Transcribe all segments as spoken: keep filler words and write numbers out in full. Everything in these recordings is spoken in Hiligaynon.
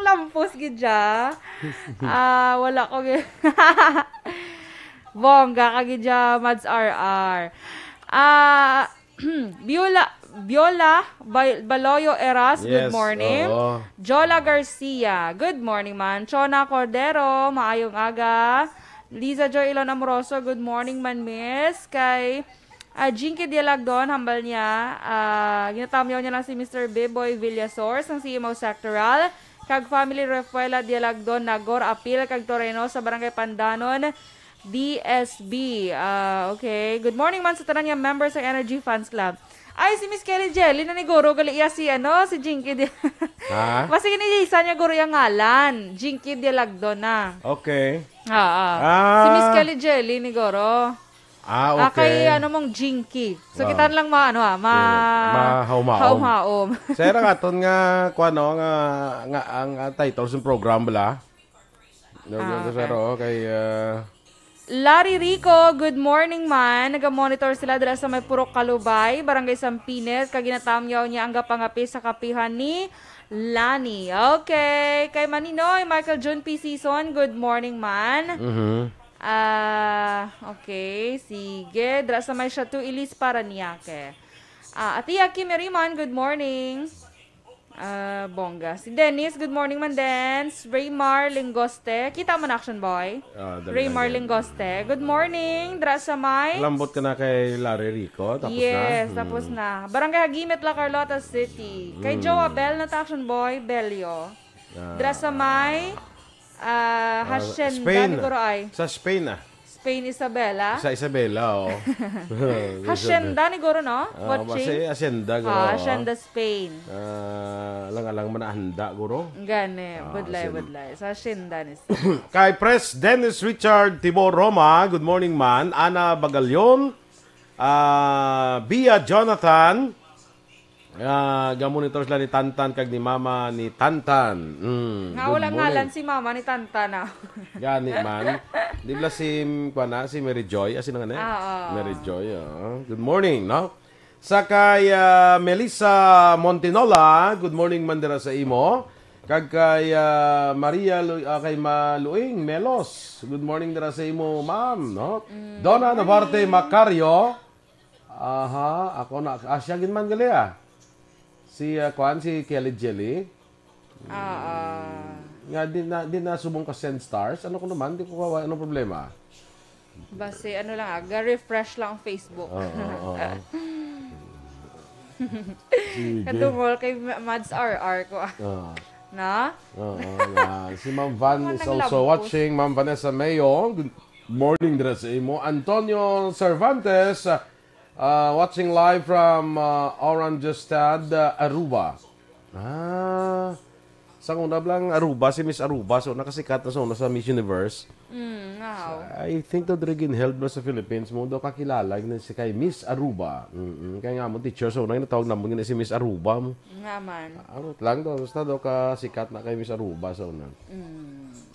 Lampos gid siya. Ah, wala ko gi-, bongga ka gid siya, Mads R R. Ah, Biola, Biola Bay-, Baloyo Eras, good Yes, morning. Oo. Jola Garcia, good morning, man. Chona Cordero, maayong aga. Liza Joy Ilon Amoroso, good morning, man, miss. Kay, ah, Jinky Dialagdon, hambal niya, ah, ginatamyaw niya lang si Mister Beboy Villasor, sang C M O Sectoral. Kag family Rafaela Dialagdon, Nagor, Apil, kag Toreno sa Barangay Pandanon, D S B. Ah, okay. Good morning man sa tanan nga members sa Energy Fans Club. Ay, si Miss Kelly Jelly na ni Guro gali iya si, ano, si Jinky Di-, Ha? Basta gini isa niya Guro yung ngalan. Jinky Dialagdon na. Okay. Oo. Ah. Si Miss Kelly Jelly ni Guro. Ah, Ah, okay. kay ano mong Jinky. So, Oo. kita lang ma-, ano, ah, ma-, Okay. Mahaom-haom. haom-haom. Sa ira nga aton nga, kuwan, no, nga, nga ang, ah, title sa program bala. No, Ah, no, okay. Pero, okay, ah, Larry Rico, good morning, man. Naga-monitor sila dira sa may Purok Kalubay, Barangay Sampinit. Kag ginatamyaw niya ang gapangapi sa kapihan ni Lani. Okay. Kay Maninoy, Michael June P. Season, good morning, man. Mhm. Ah, okay. Sige. Dira sa may Chateau Elise, Parañaque. Ah, Ate Yaki Meriman, good morning. Ah, bongga. Si Dennis, good morning man, Dens. Raymar Lingoste. Kita mo na, Action Boy? Ah, dali Raymar lang yan. Lingoste. Good morning. Dra sa may Lambot ka na kay Larry Rico, tapos na? Yes, Hmm. tapos na. Barangay Hagimit, La Carlota City. Kay Hmm. Joe Abel na ta, Action Boy, Belio. Ah. Dra sa may, ah, Ah, Hacienda, Spain. Siguro ay. Sa Spain, ah. Spain, Isabela? Sa Isabela, oh. Hacienda ni Guro, no? Ah, Watching? Basta Hacienda, Guro, Ah, oh. Hacienda, Spain. Ah, alang-alang man ang handa, Guro. Gani, Ah, budlay, Hacienda. budlay. Sa Hacienda ni Spain. Kay Pres Dennis Richard Tibor Roma, good morning, man. Ana Bagalion, ah, Bia Jonathan, Ah, gamonitor sila ni Tantan kag ni Mama ni Tantan. Mm, Nga good walang morning. ngalan si Mama ni Tantan, ah. Gani man. Di ba si, kuwan na, si Mary Joy? Ah, sino nga na? Ah, oo. Mary Joy, ah. Good morning, no? Sa kay, ah, Melissa Montinola, good morning man dira sa imo. Kag kay, ah, Maria Lu-, ah, kay Ma Luing Melos, good morning dira sa imo, ma'am, no? Mm, Donna good Navarte morning. Macario, Aha, ako na. Ah, siya gid man gali, ah. Si, ah, kuan, si Kelly Jelly. Ah, ah. Nga, di na, di na subong ka send stars. Ano ko naman? Di ko kawa-, anong problema? Basi, ano lang, ah, ga-refresh lang ang Facebook. Oo, oo, oo. Sige. Kadungol kay Ma-, Mads R R ko, ah. Oo. Na? Oo, yeah. Si Ma'am Van Mga is also naglabos. watching. Ma'am Vanessa Mayo, good morning dira sa imo. Antonio Cervantes, ah, Ah, watching live from, ah, Oranjestad, ah, Aruba. Ah, sa una lang Aruba, si Miss Aruba, so nakasikat na sa una sa Miss Universe. Mm, wow. I think daw diri ginheld na sa Philippines mo daw kakilala na si kay Miss Aruba. Mm-mm. Kaya nga mo teacher, so una ginatawag naman gina si Miss Aruba mo. Nga man. Ano lang daw, basta daw kasikat na kay Miss Aruba sa una. Mm.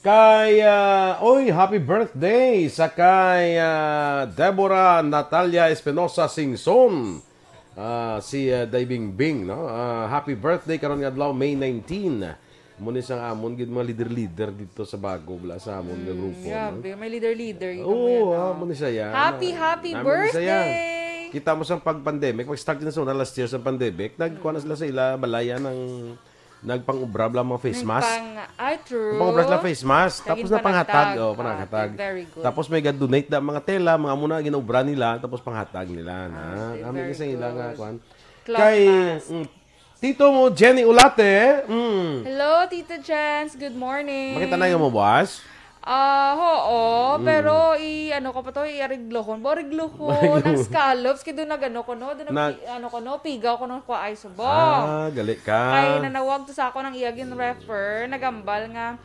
Kay, ah, oy, happy birthday sa kay, ah, Deborah Natalia Espinosa Singson. Ah, si, ah, Day Bingbing, no? Ah, happy birthday karon nga adlaw, May nineteen. Mo ni sang amon gid mga leader-leader dito sa bago, bala sa amon nga Mm, grupo, no? grabe, may leader-leader, ikaw Oo, mo yan, ah, oh. mo ni siya, Happy, no? happy Namin ni siya. birthday! Kita mo sa pag-pandemic, pag-start din sa una last year sa pandemic, nagkuha na sila sa ila balaya ng nagpang-ubra bala mga face mask. Nagpang-, ay, true. Nagpang-ubra sila face mask. Tapos Naging na panghatag, panagtag. oh, Ah, panaghatag. okay, very good. Tapos may ga-donate na mga tela, mga muna ginaubra nila, tapos panghatag nila na. Ah, okay, Kami very kasi ila nga, good. kwan. Cloth Kay, mask. mm, Tito mo, Jenny Ulate, mm. Hello, Tito Jens. Good morning. Makita na yung mo, boss? Ah, oo, Mm. pero i-, ano ko pa to, i-ariglohon. Bo, ariglohon, Ariglohon. ang scallops, kaya doon nag-ano ko, no? Doon nag-, Nag- ano ko, no? Pigaw ko, no? Kwa ay subong. Ah, gali ka. Kay nanawag to sa ako ng iyagin refer, nagambal nga,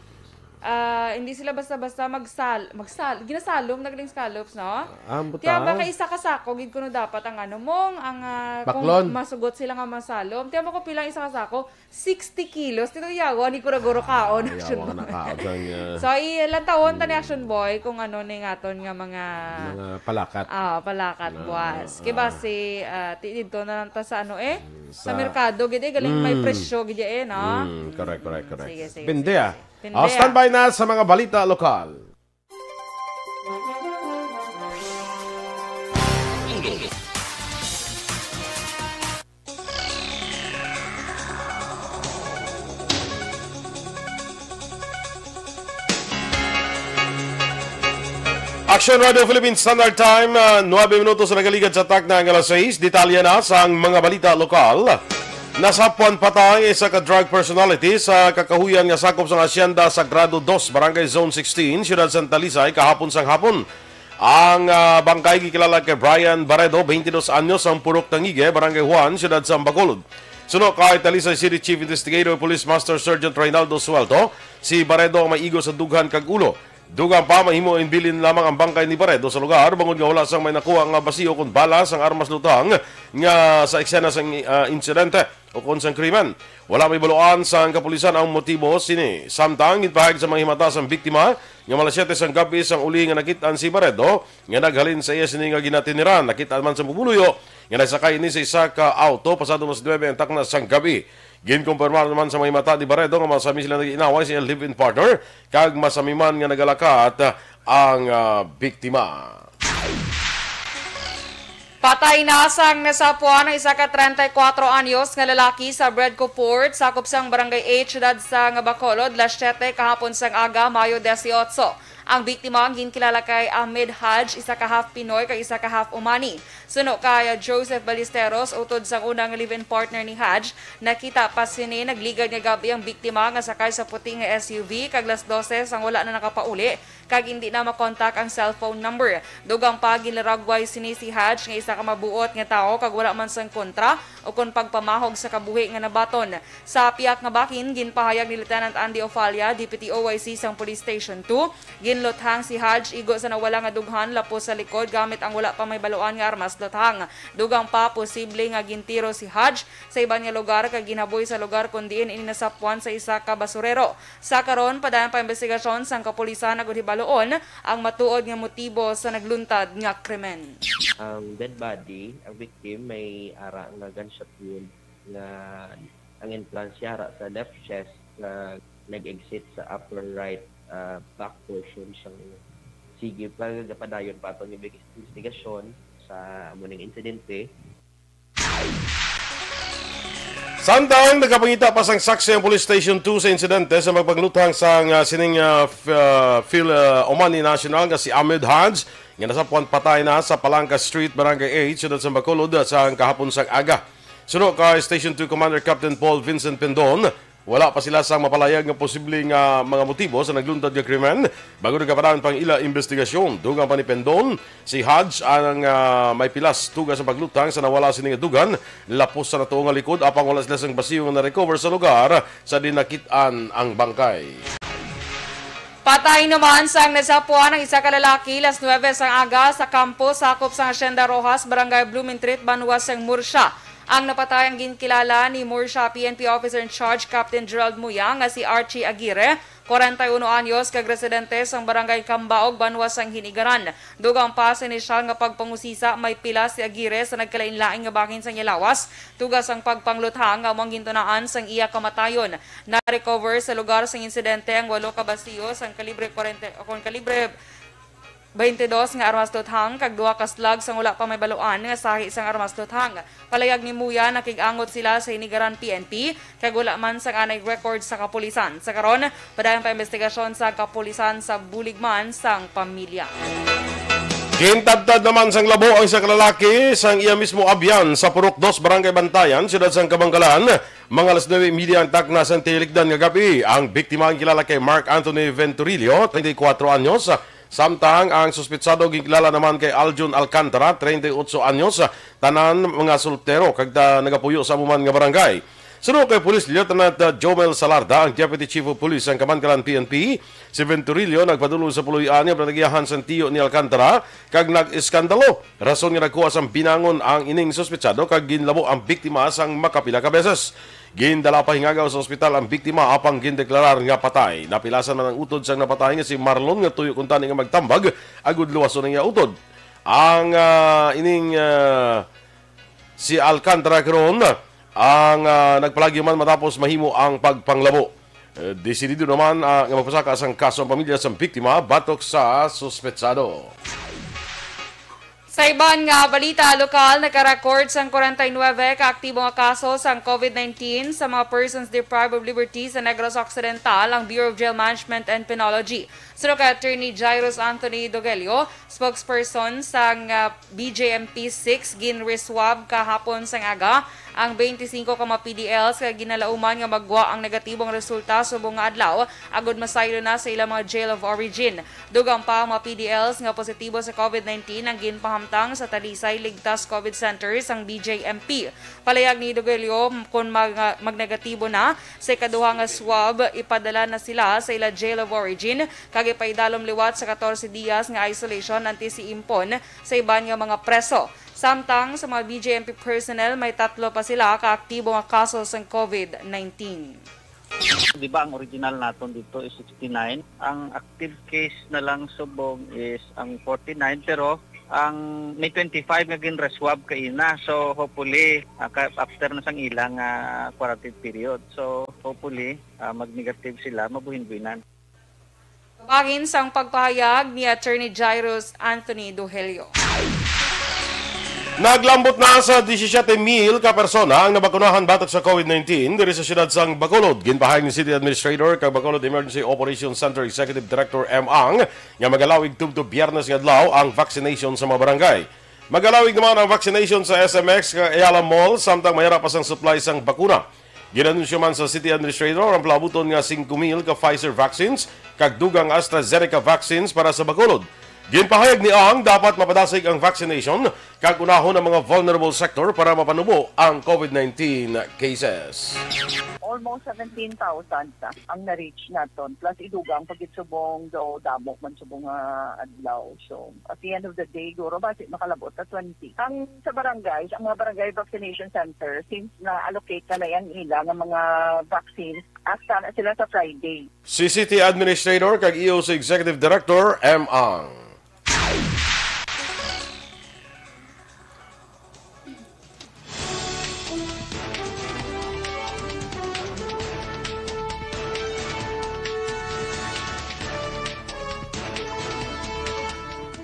ah, hindi sila basta-basta magsal-, magsal-, ginasalom na galing scallops, no? Ah, buta. Kaya baka isa ka sako, gid ko, no, dapat ang ano mong, ang, ah, kung Baklon. masugot sila nga masalom. Tiyan mo ko pilang isa ka sako, sixty kilos. Tito Yawa, ni Kuraguro kaon, Ah, Action yawa Boy. na kaon sa niya. So, i-, lantawon ta ni Action Boy kung ano ni ngaton nga mga Mga palakat. Ah, palakat, Ah, buwas. ah. Kay basi, ah, ti-, dito na lang ta sa ano eh. Mm, Sa merkado, gid eh, galing may presyo, gid eh, no? Mm, correct, correct, correct. Sige, sige, Pindi, sige, ah. sige. Pindi, Ah, ah. Standby na sa mga balita lokal. Action Radio Philippine Standard Time, ah, nuebe minutos na nagaligad sa takna nga alas sais. Detalye na sang mga balita lokal. Nasapwan patay isa ka drug personality sa kakahuyan nga sakop sang Hacienda Sagrado Dos, Barangay Zone sixteen, Siyudad Santa Lisay, kahapon sang hapon. Ang, ah, bangkay gikilala kay Brian Baredo, twenty-dos anyos, ang Purok Tangigue, Barangay Juan, Siyudad sang Bacolod. Suno kay Talisay City Chief Investigator Police Master Sergeant Reynaldo Suelto, si Baredo ang may igo sa dughan kag ulo. Dugang pa, mahimo imbilin lamang ang bangkay ni Baredo sa lugar, bangod nga wala sang may nakuha nga basiyo kon bala sang armas luthang nga sa eksena sang, ah, insidente o kon sang krimen. Wala may baluan sang kapulisan ang motibo sini. Samtang ginpahayag sa mga himata sang biktima nga alas siyete sang gab-i sang uli nga nakit-an si Baredo nga naghalin sa iya sini nga ginatiniran. Nakit-an man sa pumuluyo nga nagsakay ini sa isa ka auto pasado alas nuebe ang takna sang gab-i. Ginkumpirmar naman sa mga himata ni Baredo nga masami sila nag-inaway sa iyang live-in partner kag masami man nga nagalakat ang, ah, biktima. Patay na sang nasapwan ang isa ka treinta y cuatro anyos nga lalaki sa Bredco Port, sakop sang Barangay H, siyudad sang Bacolod, alas siyete kahapon sang aga, Mayo dieciocho. Ang biktima ang ginkilala kay Ahmed Haj, isa ka half Pinoy kag isa ka half Omani. Suno kay Joseph Ballesteros, utod sang una nga live-in partner ni Haj, nakita pa sini nagligad nga gab-i ang biktima nga sakay sa puti nga S U V kag alas dose sang wala na nakapauli kag indi na makontak ang cellphone number. Dugang pa, ginlaragway sini si Haj nga isa ka mabuot nga tawo kag wala man sang kontra o kon pagpamahog sa kabuhi nga nabaton. Sa piyak nga bahin, ginpahayag ni Lieutenant Andy Ofalla, Deputy O I C sang Police Station two, ginluthang si Haj igo sa nawala nga dughan lapos sa likod gamit ang wala pa may baluan nga armas luthang. Dugang pa, posible nga gintiro si Haj sa iban nga lugar kag ginhaboy sa lugar kon diin ini nasapwan sa isa ka basurero. Sa karon, padayon pa investigasyon sang kapulisan agud hibaluon ang matuod nga motibo sa nagluntad nga krimen. Ang dead body, ang victim, may ara nga gunshot wound nga ang entrance niya ara sa left chest nga nag-exit sa upper right, ah, back portion sang sige pa, gapadayon pa aton nga investigasyon sa amo ning insidente. Samtang nagapangita pa sang saksi ang Police Station two sa insidente sa pagpangluthang sang, ah, sining, ah, f-, ah, Phil, ah, Omani national nga si Ahmed Haj nga nasapwan patay na sa Palangka Street, Barangay eight, siyudad sa Bacolod, ah, sa kahapon sang aga. Suno kay Station two Commander Captain Paul Vincent Pendon, wala pa sila sang mapalayag nga posible nga mga motibo sa nagluntad nga krimen, bangod nagapadayon pang ila investigasyon. Dugang pa ni Pendon, si Haj ang, ah, may pilas tuga sa pagluthang sa nawala sini nga dughan, lapos sa natuo nga likod, apang wala sila sang basiyo nga na-recover sa lugar sa dinakit-an ang bangkay. Patay naman sang nasapwan ang isa ka lalaki alas nuebe sang aga sa kampo sakop sang Hacienda Rojas, Barangay Blumentritt, banwa sang Murcia. Ang napatay ang ginkilala ni Murcia P N P Officer in Charge Captain Gerald Muya nga si Archie Aguirre, kwarenta y uno anyos, kag residente sang Barangay Cambaog, banwa sang Hinigaran. Dugang pa sa inisyal nga pagpangusisa, may pilas si Aguirre sa nagkalainlain nga bahin sang iya lawas, tuga sang pagpangluthang nga amo ang gintunaan sang iya kamatayon. Na-recover sa lugar sang insidente ang walo ka basiyo sang kalibre kwarenta, o kon kalibre twenty-dos nga armas luthang kag duha ka slug sang wala pa may baluan nga sahi sang armas luthang. Palayag ni Muya, nakig-angot sila sa Hinigaran P N P kag wala man sang anay record sa kapulisan. Sa karon, padayon pa investigasyon sa kapulisan sa bulig man sang pamilya. Gintadtad naman sang labo ang isa ka lalaki sang iya mismo abyan sa Purok Dos, Barangay Bantayan, siyudad sang Kabankalan. Mga alas nuebe y media ang takna sang tinikdan nga gab-i. Ang biktima ang kilala kay Mark Anthony Venturillo, treinta y cuatro anyos, samtang ang suspetsado ginkilala naman kay Aljun Alcantara, treinta y ocho anyos, tanan mga soltero kag ta-, nagapuyo sa amo man nga barangay. Suno kay Police Lieutenant, uh, Jomel Salarda, ang Deputy Chief of Police sang Kabankalan P N P, si Venturillo nagpadulong sa puloy-an nga panagiyahan sang tiyo ni Alcantara kag nag-eskandalo, rason nga nagkuha sang binangon ang ining suspetsado kag ginlabo ang biktima sang makapila ka beses. Gindala pa hingagaw sa ospital ang biktima apang gindeklarar nga patay. Napilasan man ang utod sang napatay nga si Marlon nga tuyo kuntani nga magtambag agud luwason ang iya utod. Ang, ah, ining, ah, si Alcantara karon, ang, ah, nagpalagyo man matapos mahimo ang pagpanglabo. Eh, desidido naman, ah, nga magpasaka sang kaso ang pamilya sang biktima batok sa suspetsado. Sa iban nga balita lokal, nagka-record sang forty-nine ka aktibo nga kaso sang COVID nineteen sa mga persons deprived of liberty sa Negros Occidental ang Bureau of Jail Management and Penology. Suno kay Attorney Jairus Anthony Dogelio, spokesperson sang, ah, B J M P six, gin-reswab kahapon sang aga ang twenty-five ka mga P D Ls nga ginalauman nga maggwa ang negatibong resulta subong nga adlaw agud masaylo na sa ilang mga jail of origin. Dugang pa ang mga P D Ls nga positibo sa COVID nineteen ang ginpahamtang sa Talisay Ligtas COVID Center sang B J M P. Palayag ni Dogelio, kung mag-, magnegatibo na sa ikaduha nga swab, ipadala na sila sa ila jail of origin kag ipaidalom liwat sa catorce dias nga isolation antes iimpon sa iban nga mga preso. Samtang sa mga B J M P personnel, may tatlo pa sila ka aktibo nga kaso sang COVID nineteen. Di ba ang original naton dito is sixty-nine? Ang active case na lang subong is ang forty-nine, pero ang may twenty-five nga gin-reswab kaina. So hopefully, ah, ka-, after na sang ilang, ah, quarantine period. So hopefully, ah, mag-negative sila, mabuhinbuhinan. Bahin sang pagpahayag ni Attorney Jairus Anthony Duhelio. Naglambot na sa disisiete mil ka persona ang nabakunahan batok sa COVID nineteen diri sa siyudad sang Bacolod. Ginpahayag ni City Administrator kag Bacolod Emergency Operations Center Executive Director M. Ang nga magalawig tubtob Biyernes nga adlaw ang vaccination sa mga barangay. Magalawig naman ang vaccination sa S M X kag Ayala Mall samtang mahira pa sang supply sang bakuna. Ginanunsyo man sa City Administrator ang palabuton nga singko mil ka Pfizer vaccines kag dugang AstraZeneca vaccines para sa Bacolod. Ginpahayag ni Ang dapat mapadasig ang vaccination kag unahon ang mga vulnerable sector para mapanubo ang COVID nineteen cases. Almost seventeen thousand na ang na-reach naton, plus idugang pag subong do damo man subong nga adlaw. So, at the end of the day, guro, basi makalabot sa twenty. Ang sa barangay, ang mga barangay vaccination center, since na-allocate na na ang ila nga mga vaccines, hasta na sila sa Friday. Si City Administrator kag E O C Executive Director M. Ang.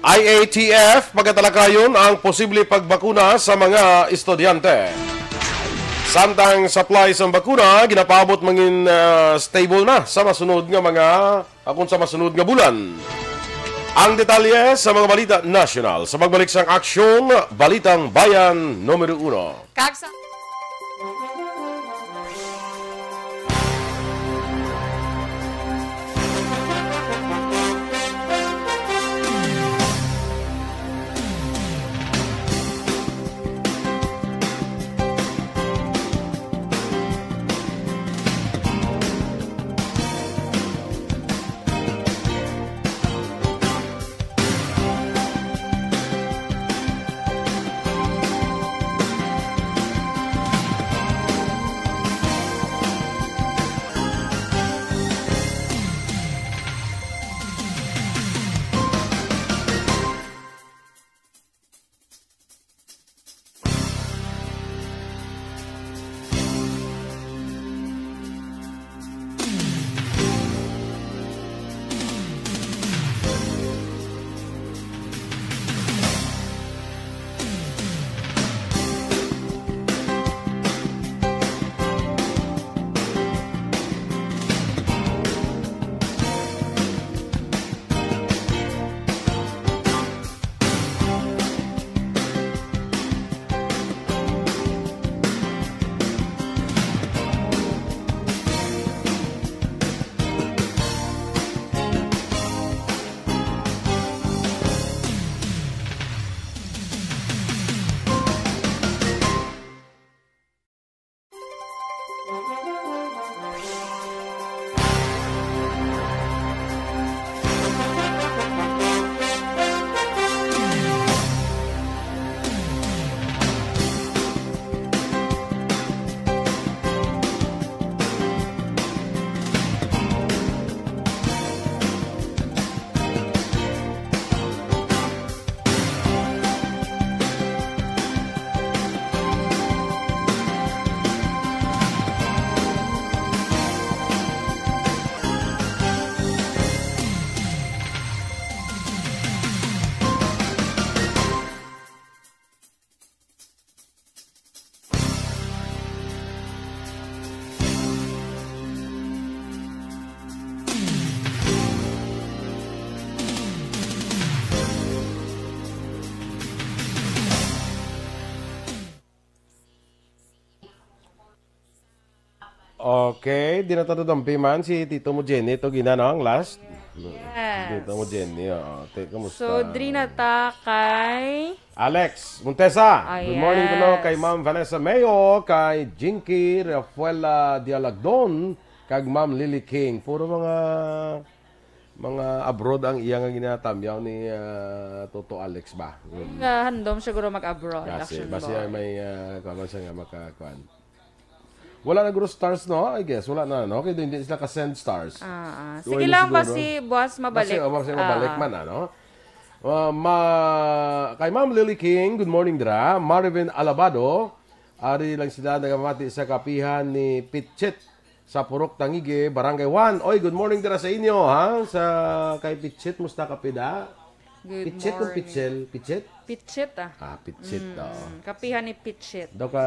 I A T F, pagatalakayon ang posible pagbakuna sa mga estudyante. Samtang supply sang bakuna, ginapaabot mangin, ah, stable na sa masunod nga mga, akon sa masunod nga bulan. Ang detalye sa mga balita nasyonal sa pagbalik sang Aksyon, Balitang Bayan numero uno. Kag sa Okay, di na ta dadampi man si Tito mo Jenny. Ito gina, no, ang last. Yes. Tito mo Jenny, oo. Te, kumusta? So, diri na ta kay Alex Montesa. Ah, good morning kuno yes. Kay Ma'am Vanessa Mayo, kay Jinky Rafaela Dialagdon, kag Ma'am Lily King. Puro mga, mga abroad ang iya nga ginatamyaw ni, ah, Toto Alex ba? Mm. Nga handom siguro mag-abroad, Kasi, action basi boy. Ay may, ah, kuwan siya nga makakuan. Wala na guro stars, no? I guess, wala na, no? Kaya hindi sila ka-send stars. Ah, ah. Sige lang, basi buwas mabalik. Basi, oh, basi mabalik Ah. man, ano? Ah, ma-, kay Ma'am Lily King, good morning, dira. Marvin Alabado, ari lang sila nagamati sa kapihan ni Pitchit sa Purok Tangigi, Barangay One. Oy, good morning dira sa inyo, ha? Sa kay Pitchit, musta ka, pida? Good Pitchit kung morning. Pitchel? Pitchit? Pitchit, ah. Ah, Pitchit, Mm, oo. Kapihan ni Pitchit. Daw ka,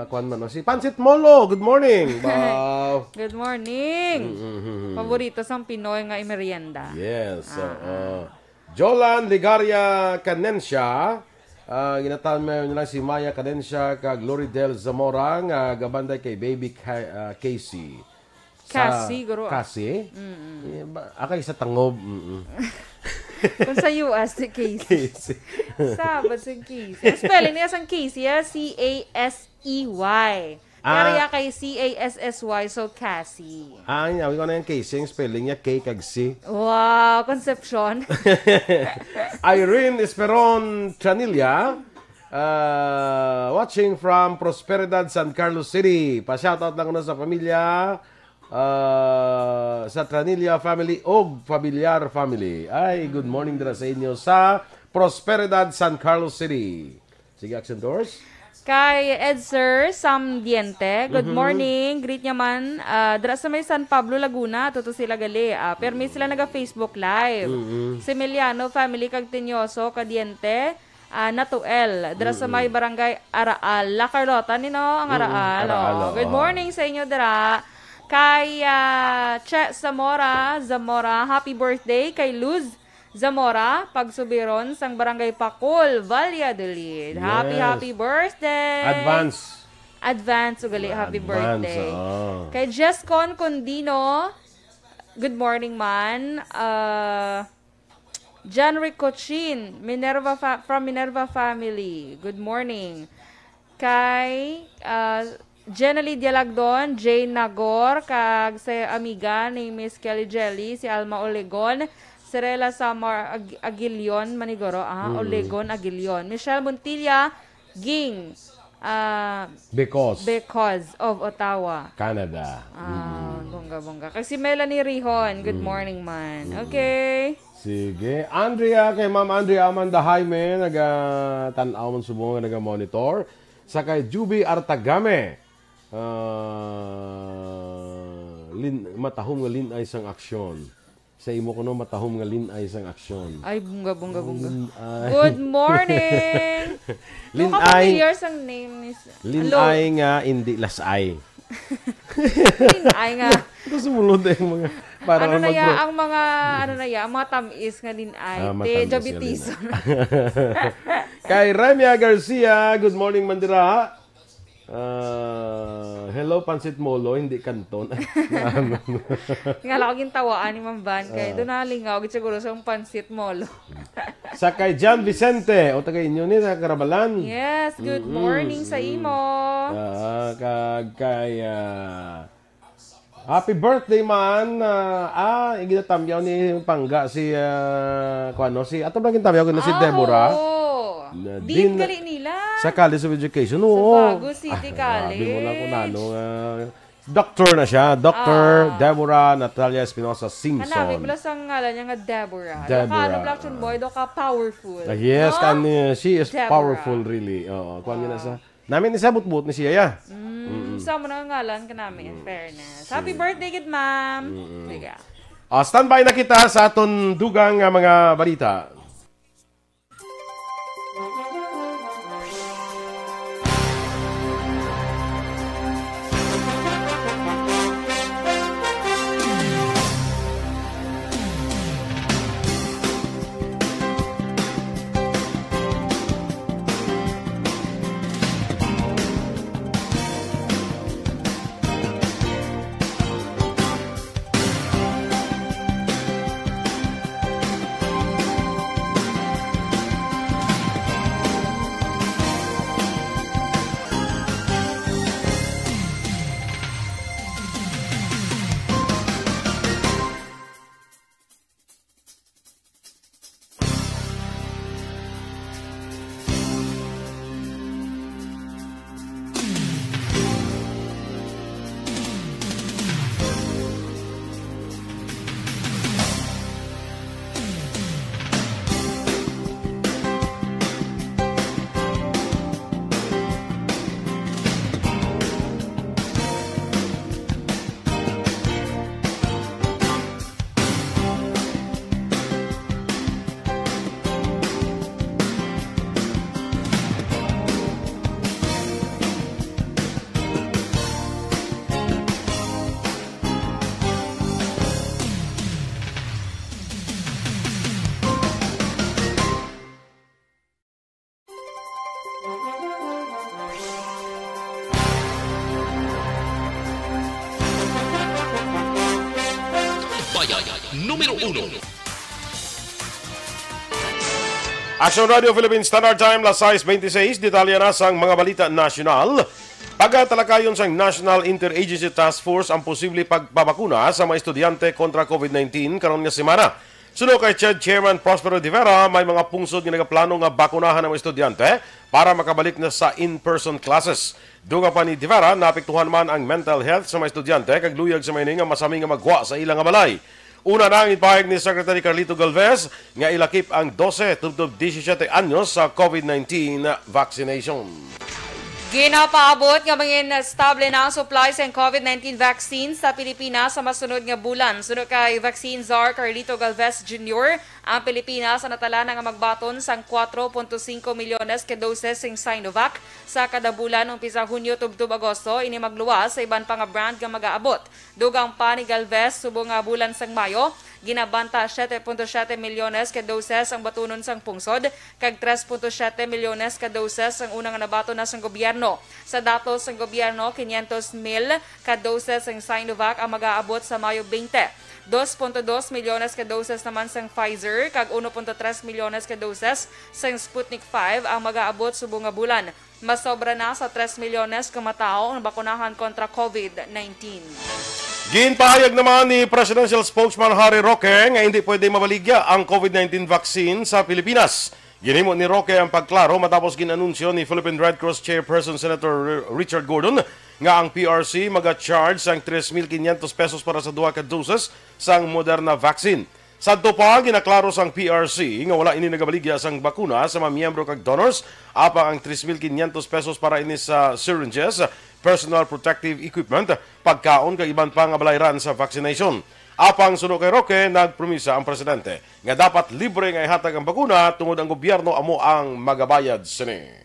kuwan man, no? Si Pansit Molo, good morning. Wow. Good morning. Mm, mm, mm, mm. Paborito sang Pinoy nga imerienda. Yes, Ah, oo. ah. Jolan Ligaria Canencia, ah, ginatawag mo nila si Maya Canencia kag Loridel Zamora nga gabanday kay Baby Ca-, ah, Casey. Sa Cassie, guro, ah. Cassie? Mm-mm. Eh, ba, akay sa tangob. Mm-mm. Kung sa U S, si Casey. Casey. Sabad si Casey. Ang spelling niya sang Casey, ah, C A S E Y. Ah. Kaya kay C A S S Y, so Cassie. Ah, ang yawi ko na yung Casey, yung spelling niya, K kag C. Wow, Concepcion. Irene Esperon Tranilla, ah, watching from Prosperidad, San Carlos City. Pa-shoutout lang ko na sa pamilya, ah, sa Tranilla family og Familiar family. Ay, good morning dira sa inyo sa Prosperidad, San Carlos City. Sige, Action Doors. Kay Ed Sir Sam Diente, good Mhm. morning. Greet niya man, ah, dira sa may San Pablo, Laguna, tuto sila gali. Ah, permi sila naga Facebook Live. Mhm. Si Emiliano family kag Tinyoso ka Diente, ah, Natuel, dira sa Mhm. may barangay Araal. La Carlota ni, no, ang Mm, Araal. Araal, Oh, good oo. morning sa inyo dira. Kay, ah, Che Zamora, Zamora, happy birthday kay Luz Zamora, pagsubiron sang Barangay Pakol, Valladolid. Happy, Yes. happy birthday! Advance. Advance, ugali, happy Advance, birthday. Oo. Kay Jess Con Condino, good morning man. Uh, John Ricochin, Minerva fa-, from Minerva family, good morning. Kay, ah, Jenalie Dialagdon, Jane Nagor, kag sa amiga ni Miss Kelly Jelly, si Alma Olegon, Sirela Samar Ag-, Aguilion, Manigoro, ah, Mm. Olegon Aguilion, Michelle Montilla, Ging, ah, Because. Because of Ottawa. Canada. Ah, Mm. bongga-bongga. Kag si Melanie Rihon, good Mm. morning man. Mm. Okay. Sige. Andrea, kay Ma'am Andrea Amanda Jaime, naga-tan-aw man subong nga naga-monitor. Sa kay Juby Artagame, ah, lin-, matahom nga lin-ay sang aksyon. Sa imo kuno, matahom nga lin-ay sang aksyon. Ay, bongga, bongga, bongga. Lin-ay. Good morning! Lin-ay. Nakafamiliar sang name ni s-, Lin-ay Hello. nga, hindi las-ay. Lin-ay nga. Ito sumulod na yung mga, para Ano lang na ya, magpro- ang mga, ano na ya, ang mga tamis nga lin-ay. Ah, Te, matamis nga diabetes. lin-ay. Kay Remia Garcia, good morning, Mandira. Ah, hello, Pansit Molo, hindi kanton. Nga lang, gintawaan ni Ma'am Van kay Ah. doon nalingaw, gid siguro sa Pansit Molo. Sa kay John Vicente, o taga inyo ni, sa Karabalan. Yes, good Mm-mm. morning sa imo. Ah, kag kay, ah, happy birthday man. Ah, ah, ginatamyaw ni Pangga si, ah, kuan, no? Si, ato ba gintamyaw na si Ah, Deborah? oo. Na Dean din gali nila. Sa College of Education, Sa oo. Bago City Ah, grabe mo lang kung College. nano nga. Doctor na siya. Doctor Ah. Deborah Natalia Espinosa Singson. Hanapin mo lang sa ngalan niya nga Deborah. Deborah. Ilocano black tune boy, do ka powerful. Ah, yes, No? kan, uh, she is Deborah. powerful, really. Oo, kuwan niya na Ah. sa, namin ni sa butbut ni siya, ya. Mm, Mm-mm. sa mo na ngalan ka namin, in Mm. fairness. Happy Mm. birthday, good ma'am. Mm-mm. Sige. Ah, standby na kita sa aton dugang nga mga balita. Numero uno. Action Radio Philippine Standard Time, las sais bente seis. Detalye na sang mga balita nasyonal. Pagatalakayon sang National Interagency Task Force ang posible pagpabakuna sa mga estudyante kontra COVID nineteen karon nga semana. Suno kay CHED Chairman Prospero de Vera, may mga pungsod nga nagaplano nga bakunahan ang mga estudyante para makabalik na sa in-person classes. Dugang pa ni de Vera, naapektuhan man ang mental health sa mga estudyante kag luyag sa mga ini nga masami nga maggwa sa ila nga balay. Una na ang ipahayag ni Secretary Carlito Galvez nga ilakip ang dose tubtob disisiete anyos sa COVID nineteen vaccination. Ginapaabot nga mangin-estable na ang supply sang COVID nineteen vaccine sa Pilipinas sa masunod nga bulan. Suno kay Vaccine Czar Carlito Galvez Junior, ang Pilipinas ang natala na nga magbaton sang kuwatro punto singko milyones ka doses sing Sinovac sa kada bulan, umpisa Hunyo tubtob Agosto. Ini magluwas sa iban pa nga brand nga magaabot. Dugang pa ni Galvez, subong nga bulan sang Mayo, ginabanta siete punto siete milyones ka doses ang batunon sang pungsod, kag tres punto siete milyones ka doses ang una nga nabaton na sang gobyerno. Sa datos sang gobyerno, quinientos mil ka doses sang Sinovac ang magaabot sa Mayo twenty. Dos punto dos milyones ka doses naman sang Pfizer, kag uno punto tres milyones ka doses sang Sputnik five ang magaabot subong nga bulan. Masobra na sa tres milyones ka matawo ang bakunahan kontra COVID nineteen. Ginpahayag naman ni Presidential Spokesman Harry Roque nga hindi pwede mabaligya ang COVID nineteen vaccine sa Pilipinas. Ginhimo ni Roque ang pagklaro matapos gin-anunsyo ni Philippine Red Cross Chairperson Senator R-, Richard Gordon nga ang P R C maga-charge sang tres mil quinientos pesos para sa duha ka doses sang Moderna vaccine. Sadto pa, ginaklaro sang P R C nga wala ini nagabaligya sang bakuna sa mga miyembro kag donors, apang ang tres mil quinientos pesos para ini sa syringes, personal protective equipment, pagkaon kag iban pa nga balayran sa vaccination. Apang suno kay Roque, nagpromisa ang presidente nga dapat libre nga ihatag ang bakuna tungod ang gobyerno amo ang magabayad sini.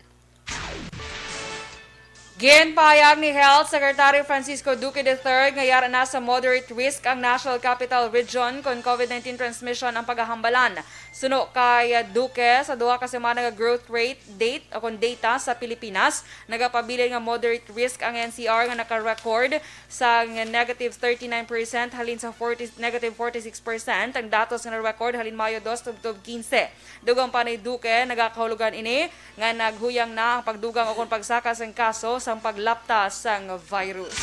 Ginpahayag ni Health Secretary Francisco Duque the third nga yara na sa moderate risk ang National Capital Region kon COVID nineteen transmission ang pagahambalan. Suno kay Duque, sa duha ka semana nga growth rate date o kon data sa Pilipinas, nagapabilin nga moderate risk ang N C R nga naka-record sa negative thirty-nine percent halin sa forty, negative forty-six percent ang datos nga na-record halin Mayo dos tubtob quince. Dugang pa ni Duque, nagakahulugan ini nga naghuyang na ang pagdugang ukon pagsaka sang kaso sang paglapta sang virus.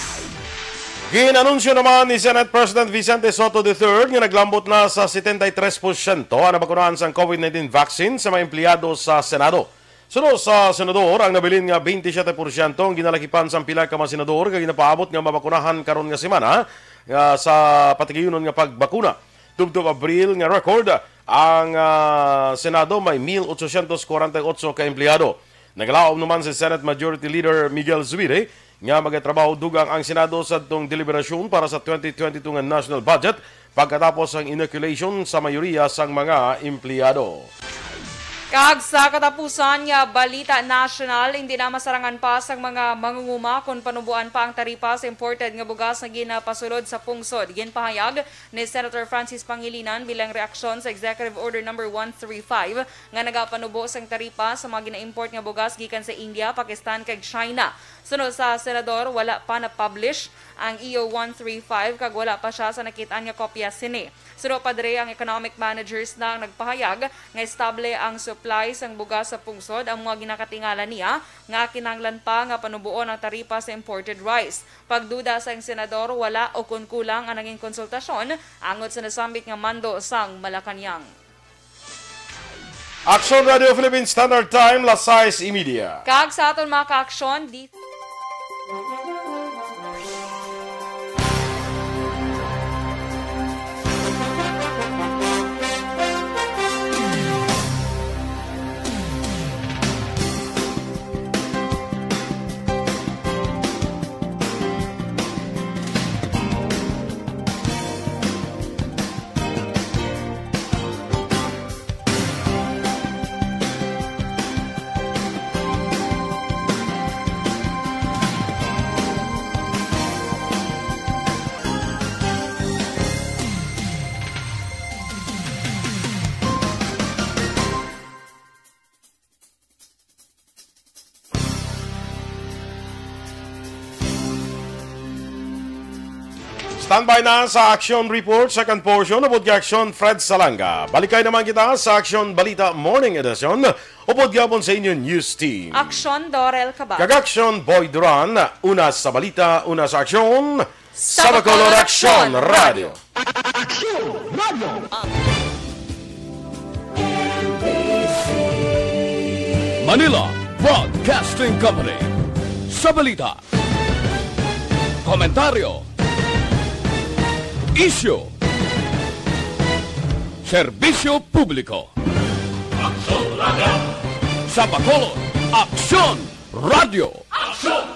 Gin-anunsyo naman ni Senate President Vicente Sotto the third nga naglambot na sa setenta y tres porsyento ang nabakunahan sang COVID nineteen vaccine sa mga empleyado sa Senado. Suno sa senador, ang nabilin nga twenty-seven porsyento ang ginalakipan sang pila ka mga senador nga ginapaabot nga mabakunahan karon nga semana, nga sa patigayunon nga pagbakuna. Tubtob Abril nga record, ang, ah, Senado may mil ochocientos kwarenta y ocho ka empleyado. Nagalaom naman si Senate Majority Leader Miguel Zubiri nga magatrabaho dugang ang Senado sadtong deliberasyon para sa twenty twenty-two nga national budget pagkatapos ang inoculation sa mayoriya sang mga empleyado. Kag sa katapusan nga balita nasyonal, hindi na masarangan pa sang mga mangunguma kon panuboan pa ang taripa sa imported nga bugas nga ginapasulod sa pungsod. Ginpahayag ni Senator Francis Pangilinan bilang reaksyon sa Executive Order Number one three five nga nagapanubo sang taripa sa mga gina-import nga bugas gikan sa India, Pakistan, kag China. Suno sa senador, wala pa na-publish ang E O one three five kag wala pa sia sa nakit-an nga kopya sini. Suno pa diri, ang economic managers na ang nagpahayag nga estable ang supply sang bugas sa pungsod, ang mga ginakatingala niya nga kinahanglan pa nga panuboon ang taripa sa imported rice. Pagduda sang senador, wala o kon kulang ang nangin konsultasyon angot sa nasambit nga mando sang Malacañang. Aksyon Radio Philippine Standard Time, las sais y media. Kag sa aton mga ka-aksyon, di Standby na sa Action Report, second portion, upod kay Action Fred Salanga. Balikay naman kita sa Action Balita Morning Edition, upod gyapon sa inyo news team. Action Dorel Cabal. Kag Action Boy Duran, una sa balita, una sa aksyon, sa Bacolod Action Radio. Action Radio. Manila Broadcasting Company. Sa balita, komentaryo, isyu, serbisyo publiko. Aksyon Radio. Sa Bacolod, Aksyon Radio. Aksyon